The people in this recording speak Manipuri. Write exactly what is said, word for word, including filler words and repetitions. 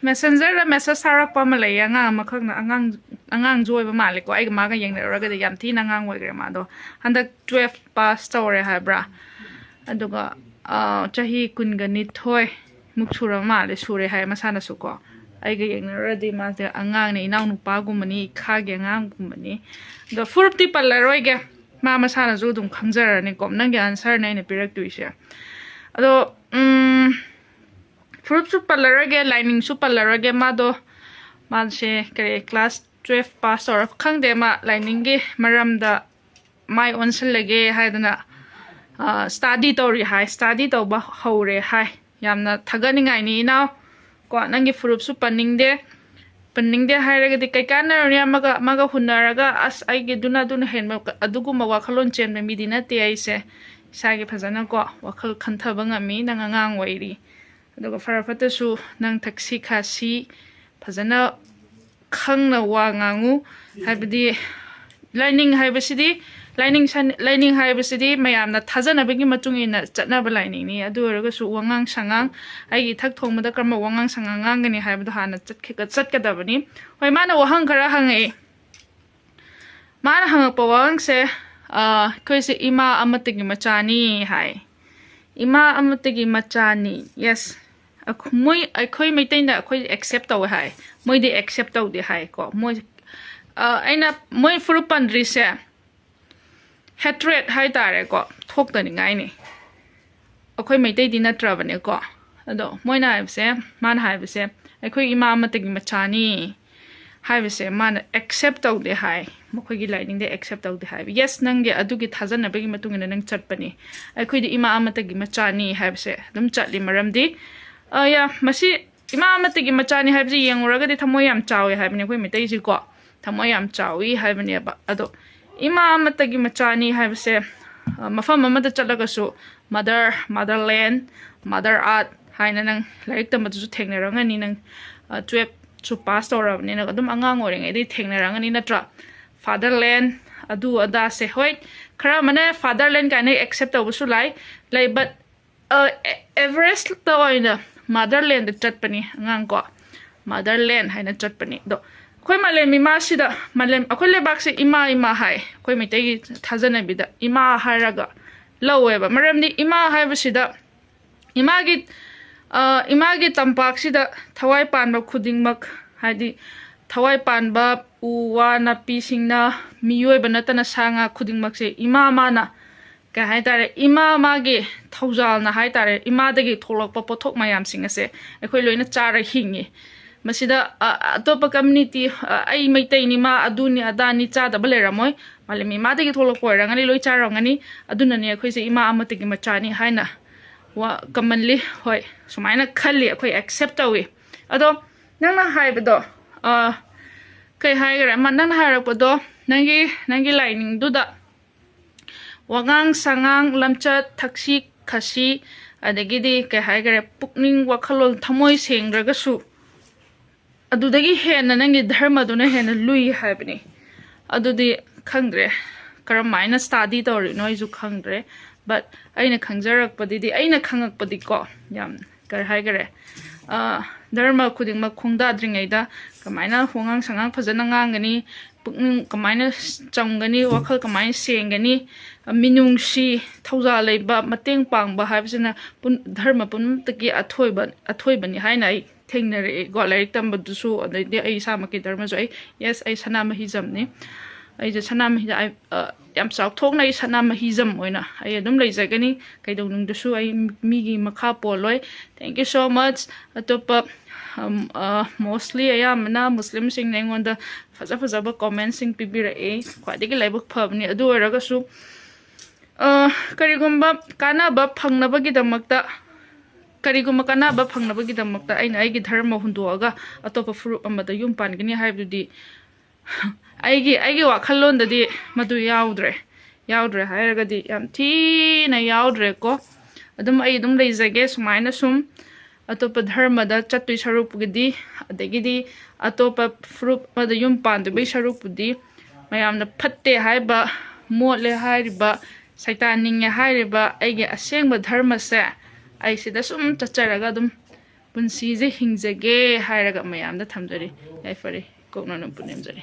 ꯃꯦꯁꯦꯟꯖꯔꯗ ꯃꯦꯁꯦꯖ ꯊꯥꯔꯛꯄ ꯑꯃ ꯂꯩꯌꯦ, ꯑꯉꯥꯡ ꯑꯃꯈꯛꯅ, ꯑꯉꯥꯡ ꯑꯉꯥꯡꯁꯨ ꯑꯣꯏꯕ ꯃꯥꯜꯂꯦꯀꯣ꯫ ꯑꯩꯒ ꯃꯥꯒ ꯌꯦꯡꯅꯔꯨꯔꯒꯗꯤ ꯌꯥꯝ ꯊꯤꯅ ꯑꯉꯥꯡ ꯑꯣꯏꯈ꯭ꯔꯦ꯫ ꯃꯥꯗꯣ ꯍꯟꯗꯛ ꯇꯨꯋꯦꯜꯐ ꯄꯥꯁ ꯇꯧꯔꯦ ꯍꯥꯏꯕ꯭ꯔꯥ, ꯑꯗꯨꯒ ꯑꯥ, ꯆꯍꯤ ꯀꯨꯟꯒ ꯅꯤꯊꯣꯏ ꯃꯨꯛ ꯁꯨꯔꯕ ꯃꯥꯜꯂꯦ, ꯁꯨꯔꯦ ꯍꯥꯏ ꯃꯁꯥꯅꯁꯨ ꯀꯣ꯫ ꯑꯩꯒ ꯌꯦꯡꯅꯔꯨꯔꯗꯤ ꯃꯥꯁꯦ ꯑꯉꯥꯡꯅꯦ, ꯏꯅꯥꯎꯅꯨꯄꯥꯒꯨꯝꯕꯅꯤ, ꯏꯈꯥꯒꯤ ꯑꯉꯥꯡꯒꯨꯝꯕꯅꯤ꯫ ꯑꯗꯣ ꯐꯨꯔꯨꯞꯇꯤ ꯄꯜꯂꯔꯣꯏꯒꯦ, ꯃꯥ ꯃꯁꯥꯅꯁꯨ ꯑꯗꯨꯝ ꯈꯪꯖꯔꯅꯤꯀꯣ꯫ ꯅꯪꯒꯤ ꯑꯟꯁꯔꯅꯦ ꯑꯩꯅ ꯄꯤꯔꯛꯇꯣꯏꯁꯦ꯫ ꯑꯗꯣ ꯎꯝ, ꯐꯨꯔꯨꯞꯁꯨ ꯄꯜꯂꯔꯣꯏꯒꯦ, ꯂꯥꯏꯅꯤꯡꯁꯨ ꯄꯜꯂꯔꯣꯏꯒꯦ꯫ ꯃꯥꯗꯣ, ꯃꯥꯁꯦ ꯀꯔꯤ, ꯀ꯭ꯂꯥꯁ ꯇꯨꯋꯦꯜꯐ ꯄꯥꯁ ꯇꯧꯔ, ꯈꯪꯗꯦ, ꯃꯥ ꯂꯥꯏꯅꯤꯡꯒꯤ ꯃꯔꯝꯗ ꯃꯥꯏ ꯑꯣꯟꯁꯤꯜꯂꯒꯦ ꯍꯥꯏꯗꯅ ꯁ꯭ꯇꯥꯗꯤ ꯇꯧꯔꯤ ꯍꯥꯏ, ꯁ꯭ꯇꯥꯗꯤ ꯇꯧꯕ ꯍꯧꯔꯦ ꯍꯥꯏ꯫ ꯌꯥꯝꯅ ꯊꯥꯒꯠꯅꯤꯡꯉꯥꯏꯅꯤ ꯏꯅꯥꯎ꯫ ꯀꯣ, ꯅꯪꯒꯤ ꯐꯨꯔꯨꯞꯁꯨ ꯄꯟꯅꯤꯡꯗꯦ, ꯄꯟꯅꯤꯡꯗꯦ ꯍꯥꯏꯔꯒꯗꯤ ꯀꯩ ꯀꯥꯟꯅꯔꯨꯅꯤ? ꯑꯃꯒ ꯑꯃꯒ ꯍꯨꯟꯅꯔꯒ, "ꯑꯁ, ꯑꯩꯒꯤꯗꯨꯅ ꯑꯗꯨꯅ ꯍꯦꯟꯕ", ꯑꯗꯨꯒꯨꯝꯕ ꯋꯥꯈꯜꯂꯣꯟ ꯆꯦꯟꯕ ꯃꯤꯗꯤ ꯅꯠꯇꯦ ꯑꯩꯁꯦ꯫ ꯏꯁꯥꯒꯤ ꯐꯖꯅꯀꯣ ꯋꯥꯈꯜ ꯈꯟꯊꯕ ꯉꯝꯃꯤ꯫ ꯅꯪ ꯑꯉꯥꯡ ꯑꯣꯏꯔꯤ, ꯑꯗꯨꯒ ꯐꯔ ꯐꯠꯇꯁꯨ ꯅꯪ ꯊꯛꯁꯤ ꯈꯥꯁꯤ ꯐꯖꯅ ꯈꯪꯅ ꯋꯥ ꯉꯥꯡꯉꯨ꯫ ꯍꯥꯏꯕꯗꯤ ꯂꯥꯏꯅꯤꯡ ꯍꯥꯏꯕꯁꯤꯗꯤ, ꯂꯥꯏꯅꯤꯡ ꯁꯟ-, ꯂꯥꯏꯅꯤꯡ ꯍꯥꯏꯕꯁꯤꯗꯤ ꯃꯌꯥꯝꯅ ꯊꯥꯖꯅꯕꯒꯤ ꯃꯇꯨꯡ ꯏꯟꯅ ꯆꯠꯅꯕ ꯂꯥꯏꯅꯤꯡꯅꯤ꯫ ꯑꯗꯨ ꯑꯣꯏꯔꯒꯁꯨ ꯋꯥꯉꯥꯡ ꯁꯉꯥꯡ, ꯑꯩꯒꯤ ꯏꯊꯛ ꯊꯣꯡꯕꯗ ꯀꯔꯝꯕ ꯋꯥꯉꯥꯡ ꯁꯉꯥꯡ ꯉꯥꯡꯒꯅꯤ ꯍꯥꯏꯕꯗꯣ ꯍꯥꯟꯅ ꯆꯠꯈꯤ-, ꯆꯠꯀꯗꯕꯅꯤ꯫ ꯍꯣꯏ, ꯃꯥꯅ ꯋꯥꯍꯪ ꯈꯔ ꯍꯪꯉꯛꯏ꯫ ꯃꯥꯅ ꯍꯪꯉꯛꯄ ꯋꯥꯍꯪꯁꯦ, ꯑ, ꯑꯩꯈꯣꯏꯁꯦ ꯏꯃꯥ ꯑꯃꯠꯇꯒꯤ ꯃꯆꯥꯅꯤ ꯍꯥꯏ꯫ ꯏꯃꯥ ꯑꯃꯠꯇꯒꯤ ꯃꯆꯥꯅꯤ꯫ Yes꯫ ꯑꯩꯈꯣ-, ꯃꯣꯏ, ꯑꯩꯈꯣꯏ ꯃꯩꯇꯩꯅ ꯑꯩꯈꯣꯏ accept ꯇꯧꯋꯦ ꯍꯥꯏ, ꯃꯣꯏꯗꯤ accept ꯇꯧꯗꯦ ꯍꯥꯏꯀꯣ꯫ ꯃꯣꯏ, ꯑ, ꯑꯩꯅ ꯃꯣꯏ ꯐꯨꯔꯨꯞ ꯄꯟꯗ꯭ꯔꯤꯁꯦ hatred ꯍꯥꯏꯇꯥꯔꯦꯀꯣ, ꯊꯣꯛꯇꯅꯤꯡꯉꯥꯏꯅꯤ꯫ ꯑꯩꯈꯣꯏ ꯃꯩꯇꯩꯗꯤ ꯅꯠꯇ꯭ꯔꯕꯅꯦꯀꯣ꯫ ꯑꯗꯣ ꯃꯣꯏꯅ ꯍꯥꯏꯕꯁꯦ, ꯃꯥꯅ ꯍꯥꯏꯕꯁꯦ, "ꯑꯩꯈꯣꯏ ꯏꯃꯥ ꯑꯃꯠꯇꯒꯤ ꯃꯆꯥꯅꯤ" ꯍꯥꯏꯕꯁꯦ ꯃꯥꯅ accept ꯇꯧꯗꯦ ꯍꯥꯏ꯫ ꯃꯈꯣꯏꯒꯤ ꯂꯥꯏꯅꯤꯡꯗ accept ꯇꯧꯗꯦ ꯍꯥꯏꯕ꯫ Yes, ꯅꯪꯒꯤ ꯑꯗꯨꯒꯤ ꯊꯥꯖꯅꯕꯒꯤ ꯃꯇꯨꯡ ꯏꯟꯅ ꯅꯪ ꯆꯠꯄꯅꯤ꯫ ꯑꯩꯈꯣꯏꯗꯤ ꯏꯃꯥ ꯑꯃꯠꯇꯒꯤ ꯃꯆꯥꯅꯤ ꯍꯥꯏꯕꯁꯦ ꯑꯗꯨꯝ ꯆꯠꯂꯤ꯫ ꯃꯔꯝꯗꯤ, ꯑ, ꯌꯥ, ꯃꯁꯤ ꯏꯃꯥ ꯑꯃꯠꯇꯒꯤ ꯃꯆꯥꯅꯤ ꯍꯥꯏꯕꯁꯤ ꯌꯦꯡꯉꯨꯔꯒꯗꯤ ꯊꯃꯣꯏ ꯌꯥꯝ ꯆꯥꯎꯋꯤ ꯍꯥꯏꯕꯅꯤ ꯑꯩꯈꯣꯏ ꯃꯩꯇꯩꯁꯤꯀꯣ꯫ ꯊꯃꯣꯏ ꯌꯥꯝ ꯆꯥꯎꯋꯤ ꯍꯥꯏꯕꯅꯦꯕ꯫ ꯑꯗꯣ ꯏꯃꯥ ꯑꯃꯠꯇꯒꯤ ꯃꯆꯥꯅꯤ ꯍꯥꯏꯕꯁꯦ, ꯑ, ꯃꯐꯝ ꯑꯃꯗ ꯆꯠꯂꯒꯁꯨ mother, motherland, mother earth ꯍꯥꯏꯅ ꯅꯪ ꯂꯥꯏꯔꯤꯛ ꯇꯝꯕꯗꯁꯨ ꯊꯦꯡꯅꯔꯝꯒꯅꯤ꯫ ꯅꯪ, ꯑ, ꯇꯨꯋꯦꯜꯐꯁꯨ ꯄꯥꯁ ꯇꯧꯔꯕꯅꯤꯅ ꯑꯗꯨꯝ ꯑꯉꯥꯡ ꯑꯣꯏꯔꯤꯉꯩꯗꯒꯤ ꯊꯦꯡꯅꯔꯝꯒꯅꯤ ꯅꯠꯇ꯭ꯔꯥ? Fatherland, ꯑꯗꯨ ꯑꯗꯥꯁꯦ꯫ ꯍꯣꯏ, ꯈꯔ ꯑꯃꯅ fatherland ꯀꯥꯏꯅ accept ꯇꯧꯕꯁꯨ ꯂꯥꯏ-, ꯂꯩ, but, ꯑ, ꯑꯦ-, ꯑꯦꯚꯔꯦꯁꯇ ꯑꯣꯏꯅ motherlandꯗ ꯆꯠꯄꯅꯤ ꯑꯉꯥꯡ ꯀꯣ꯫ motherland ꯍꯥꯏꯅ ꯆꯠꯄꯅꯤ꯫ ꯑꯗꯣ ꯑꯩꯈꯣꯏ ꯃꯥꯂꯦꯝ ꯏꯃꯥꯁꯤꯗ, ꯃꯥꯂꯦꯝ, ꯑꯩꯈꯣꯏ ꯂꯩꯕꯥꯛꯁꯦ ꯏꯃꯥ ꯏꯃꯥ ꯍꯥꯏ, ꯑꯩꯈꯣꯏ ꯃꯩꯇꯩꯒꯤ ꯊꯥꯖꯅꯕꯤꯗ ꯏꯃꯥ ꯍꯥꯏꯔꯒ ꯂꯧꯋꯦꯕ꯫ ꯃꯔꯝꯗꯤ ꯏꯃꯥ ꯍꯥꯏꯕꯁꯤꯗ ꯏꯃꯥꯒꯤ, ꯑ, ꯏꯃꯥꯒꯤ ꯇꯝꯄꯥꯛꯁꯤꯗ ꯊꯋꯥꯏ ꯄꯥꯟꯕ ꯈꯨꯗꯤꯡꯃꯛ, ꯍꯥꯏꯗꯤ ꯊꯋꯥꯏ ꯄꯥꯟꯕ ꯎ ꯋꯥ ꯅꯥꯄꯤꯁꯤꯡꯅ, ꯃꯤꯑꯣꯏꯕ ꯅꯠꯇꯅ ꯁꯥ ꯉꯥ ꯈꯨꯗꯤꯡꯃꯛꯁꯦ ꯏꯃꯥ ꯃꯥꯅ, ꯀꯩ ꯍꯥꯏꯇꯥꯔꯦ, ꯏꯃꯥ ꯃꯥꯒꯤ ꯊꯧꯖꯥꯜꯅ ꯍꯥꯏꯇꯥꯔꯦ, ꯏꯃꯥꯗꯒꯤ ꯊꯣꯛꯂꯛꯄ ꯄꯣꯠꯊꯣꯛ ꯃꯌꯥꯝꯁꯤꯡ ꯑꯁꯦ ꯑꯩꯈꯣꯏ ꯂꯣꯏꯅ ꯆꯥꯔ ꯍꯤꯡꯉꯤ꯫ ꯃꯁꯤꯗ, ꯑ, ꯑꯇꯣꯞꯄ community, ꯑ, "ꯑꯩ ꯃꯩꯇꯩꯅꯤ, ꯃꯥ ꯑꯗꯨꯅꯤ ꯑꯗꯥꯅꯤ" ꯆꯥꯗꯕ ꯂꯩꯔꯝꯃꯣꯏ꯫ ꯃꯥꯂꯦꯝ ꯏꯃꯥꯗꯒꯤ ꯊꯣꯛꯂꯛꯄ ꯑꯣꯏꯔꯝꯒꯅꯤ, ꯂꯣꯏ ꯆꯥꯔꯝꯒꯅꯤ꯫ ꯑꯗꯨꯅꯅꯦ ꯑꯩꯈꯣꯏꯁꯦ ꯏꯃꯥ ꯑꯃꯠꯇꯒꯤ ꯃꯆꯥꯅꯤ ꯍꯥꯏꯅ ꯋꯥ, commonly, ꯍꯣꯏ, ꯁꯨꯃꯥꯏꯅ ꯈꯜꯂꯤ, ꯑꯩꯈꯣꯏ accept ꯇꯧꯏ꯫ ꯑꯗꯣ ꯅꯪꯅ ꯍꯥꯏꯕꯗꯣ, ꯑ, ꯀꯩ ꯍꯥꯏꯈꯔꯦ? ꯃ-, ꯅꯪꯅ ꯍꯥꯏꯔꯛꯄꯗꯣ, ꯅꯪꯒꯤ, ꯅꯪꯒꯤ ꯂꯥꯏꯅꯤꯡꯗꯨꯗ ꯋꯥꯉꯥꯡ ꯁꯉꯥꯡ, ꯂꯝꯆꯠ, ꯊꯛꯁꯤ ꯈꯥꯁꯤ, ꯑꯗꯒꯤꯗꯤ ꯀꯩ ꯍꯥꯏꯈꯔꯦ, ꯄꯨꯛꯅꯤꯡ ꯋꯥꯈꯜꯂꯣꯟ ꯊꯃꯣꯏ ꯁꯦꯡꯗ꯭ꯔꯒꯁꯨ ꯑꯗꯨꯗꯒꯤ ꯍꯦꯟꯅ ꯅꯪꯒꯤ ꯙꯔꯃꯗꯨꯅ ꯍꯦꯟꯅ ꯂꯨꯏ ꯍꯥꯏꯕꯅꯤ꯫ ꯑꯗꯨꯗꯤ ꯈꯪꯗ꯭ꯔꯦ, ꯀꯔꯝ ꯍꯥꯏꯅ study ꯇꯧꯔꯤꯅꯣ ꯑꯩꯁꯨ ꯈꯪꯗ꯭ꯔꯦ꯫ But ꯑꯩꯅ ꯈꯪꯖꯔꯛꯄꯗꯗꯤ, ꯑꯩꯅ ꯈꯪꯉꯛꯄꯗꯤꯀꯣ, ꯌꯥꯝ, ꯀꯔꯤ ꯍꯥꯏꯈꯔꯦ, ꯑ, ꯙꯔꯃ ꯈꯨꯗꯤꯡꯃꯛ ꯈꯣꯡꯗꯥꯗ꯭ꯔꯤꯉꯩꯗ ꯀꯃꯥꯏꯅ ꯋꯥꯉꯥꯡ ꯁꯉꯥꯡ ꯐꯖꯅ ꯉꯥꯡꯒꯅꯤ, ꯄꯨꯛꯅꯤꯡ ꯀꯃꯥꯏꯅ ꯆꯝꯒꯅꯤ, ꯋꯥꯈꯜ ꯀꯃꯥꯏꯅ ꯁꯦꯡꯒꯅꯤ, ꯃꯤꯅꯨꯡꯁꯤ, ꯊꯧꯖꯥꯜ ꯂꯩꯕ, ꯃꯇꯦꯡ ꯄꯥꯡꯕ ꯍꯥꯏꯕꯁꯤꯅ ꯄꯨꯟ-, ꯙꯔꯃ ꯄꯨꯝꯅꯃꯛꯇꯒꯤ ꯑꯊꯣꯏꯕ, ꯑꯊꯣꯏꯕꯅꯤ ꯍꯥꯏꯅ ꯑꯩ ꯊꯦꯡꯅꯔꯛꯑꯦꯀꯣ꯫ ꯂꯥꯏꯔꯤꯛ ꯇꯝꯕꯗꯨꯁꯨ, ꯑꯗꯩꯗꯤ ꯑꯩ ꯏꯁꯥꯃꯛꯀꯤ ꯙꯔꯃꯁꯨ, ꯑꯩ, yes, ꯑꯩ ꯁꯅꯥꯃꯍꯤꯖꯝꯅꯤ꯫ ꯑꯩꯁꯦ ꯁꯅꯥꯃꯍꯤꯗ, ꯑꯩ, ꯑ, ꯌꯥꯝ ꯆꯥꯎꯊꯣꯛꯅ ꯑꯩ ꯁꯅꯥꯃꯍꯤꯖꯝ ꯑꯣꯏꯅ ꯑꯩ ꯑꯗꯨꯝ ꯂꯩꯖꯒꯅꯤ꯫ ꯀꯩꯗꯧꯅꯨꯡꯗꯁꯨ ꯑꯩ ꯃꯤꯒꯤ ꯃꯈꯥ ꯄꯣꯜꯂꯣꯏ꯫ Thank you so much꯫ ꯑꯇꯣꯞꯄ, ꯎꯝ, ꯑ, mostly ꯑꯌꯥꯝꯕꯅ ꯃꯨꯁꯂꯤꯝꯁꯤꯡꯅ ꯑꯩꯉꯣꯟꯗ ꯐꯖ ꯐꯖꯕ commentsꯁꯤꯡ ꯄꯤꯕꯤꯔꯛꯑꯦ꯫ ꯈ꯭ꯋꯥꯏꯗꯒꯤ ꯂꯥꯏꯕꯛ ꯐꯕꯅꯤ꯫ ꯑꯗꯨ ꯑꯣꯏꯔꯒꯁꯨ, ꯑ, ꯀꯔꯤꯒꯨꯝꯕ ꯀꯥꯟꯅꯕ ꯐꯪꯅꯕꯒꯤꯗꯃꯛꯇ, ꯀꯔꯤꯒꯨꯝꯕ ꯀꯥꯟꯅꯕ ꯐꯪꯅꯕꯒꯤꯗꯃꯛꯇ ꯑꯩꯅ ꯑꯩꯒꯤ ꯙꯔꯃ ꯍꯨꯟꯗꯣꯛꯑꯒ ꯑꯇꯣꯞꯄ ꯐꯨꯔꯨꯞ ꯑꯃꯗ ꯌꯨꯝ ꯄꯥꯟꯒꯅꯤ ꯍꯥꯏꯕꯗꯨꯗꯤ ꯑꯩꯒꯤ, ꯑꯩꯒꯤ ꯋꯥꯈꯜꯂꯣꯟꯗꯗꯤ ꯃꯗꯨ ꯌꯥꯎꯗ꯭ꯔꯦ꯫ ꯌꯥꯎꯗ꯭ꯔꯦ ꯍꯥꯏꯔꯒꯗꯤ ꯌꯥꯝ ꯊꯤꯅ ꯌꯥꯎꯗ꯭ꯔꯦꯀꯣ꯫ ꯑꯗꯨꯝ ꯑꯩ ꯑꯗꯨꯝ ꯂꯩꯖꯒꯦ ꯁꯨꯃꯥꯏꯅ ꯁꯨꯝ꯫ ꯑꯇꯣꯞꯄ ꯙꯔꯃꯗ ꯆꯠꯇꯣꯏ ꯁꯔꯨꯛꯄꯨꯗꯤ, ꯑꯗꯒꯤꯗꯤ ꯑꯇꯣꯞꯄ ꯐꯨꯔꯨꯞ ꯑꯃꯗ ꯌꯨꯝ ꯄꯥꯟꯗꯣꯏꯕꯩ ꯁꯔꯨꯛꯄꯨꯗꯤ, ꯃꯌꯥꯝꯅ ꯐꯠꯇꯦ ꯍꯥꯏꯕ, ꯃꯣꯠꯂꯦ ꯍꯥꯏꯔꯤꯕ, ꯁꯩꯇꯥꯟ ꯅꯤꯡꯉꯦ ꯍꯥꯏꯔꯤꯕ ꯑꯩꯒꯤ ꯑꯁꯦꯡꯕ ꯙꯔꯃꯁꯦ ꯑꯩ ꯁꯤꯗ ꯁꯨꯝ ꯆꯠꯆꯔꯒ ꯑꯗꯨꯝ ꯄꯨꯟꯁꯤꯁꯦ ꯍꯤꯡꯖꯒꯦ ꯍꯥꯏꯔꯒ ꯃꯌꯥꯝꯗ ꯊꯝꯖꯔꯤ꯫ ꯌꯥꯏꯐꯔꯦ꯫ ꯀꯣꯛꯅ ꯅꯝ ꯄꯨꯅꯦꯝꯖꯔꯤ꯫